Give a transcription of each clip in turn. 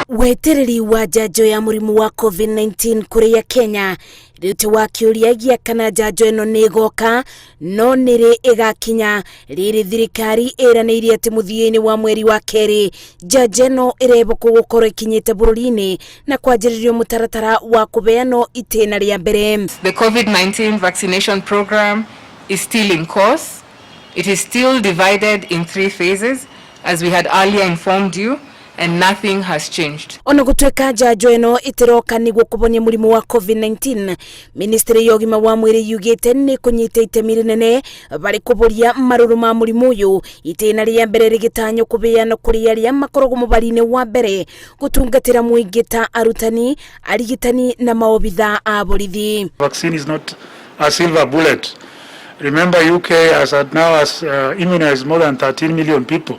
Wetereri wa njanjo ya mũrimũ wa COVID-19 kũrĩa Kenya rĩu ti wa kĩũria gĩa kana njanjo ĩno nĩ ĩgoka no nĩrĩ ĩgakinya. Rĩrĩ thirikari ĩranĩirie atĩ mũthia-inĩ wa mweri wa kerĩ njanjo ĩno ĩrebokwo gũkorwo ĩkinyĩte bũrũri-inĩ na kwanjĩrĩrio mũtaratara wa kũheanwo itĩna rĩa mbere. The COVID-19 vaccination program is still in course. It is still divided in three phases, as we had earlier informed you, and nothing has changed. Ona gũtuĩka njanjo ĩno ĩtĩroka nĩguo kũhonia mũrimũ wa COVID-19, ministry ya ũgima wa mwĩrĩ yugĩte nĩ kũnyita itemi rĩnene harĩ kũboria marũrũ ma mũrimũ ũyũ. Itĩna rĩa mbere rĩgĩtanywo kũheanwo kũrĩ arĩa makoragwo mũbari-inĩ wa mbere gũtungatĩra mũingĩ ta arutani, arigitani na maobitha a borithi. Vaccine is not a silver bullet. Remember, UK as at now has immunized more than 13 million people,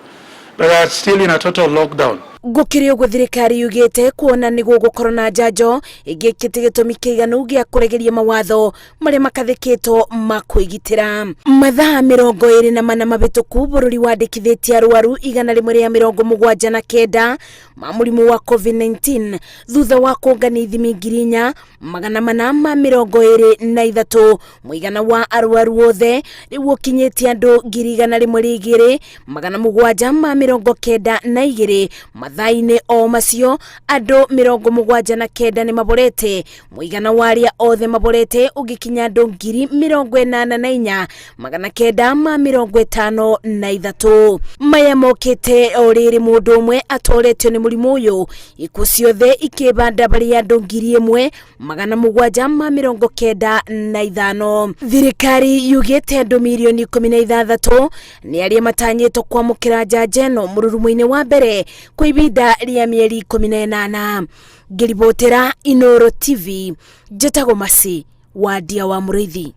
but are still in a total lockdown. Gũkĩrĩ ũguo, thirikari yugĩte kuona nĩ gũgũkorwo na njanjo ĩngĩkĩte gĩtũmi kĩiganu gĩa kũregeria mawatho marĩa makathĩkĩtwo ma kwĩgitĩra. Mathaa 24 mabĩtũku, bũrũri wandĩkithĩtie arwaru 179 ma mũrimũ wa COVID-19 thutha wa kũngania ithimi 4423. Mũigana wa arwaru othe rĩu ũkinyĩtie andũ 102,792. Mathaa-inĩ o macio, andũ 79 nĩ maborete, mũigana wa arĩa othe maborete ũgĩkinya andũ 84,953. Maya mokĩte o rĩrĩ mũndũ ũmwe atoretio nĩ mũrimũ ũyũ, ikuũ ciothe ikĩbanda barĩ andũ 1795. Thirikari yugĩte andũ mirioni 16 nĩ arĩa matanyĩtwo kwamũkĩra njanjo ĩno mũrurumo-inĩ wa mbere kwa ibinda rĩa mĩeri 18. Ngĩribotera Inoro TV, njĩtagwo Masi Wandia wa Mũrĩithi.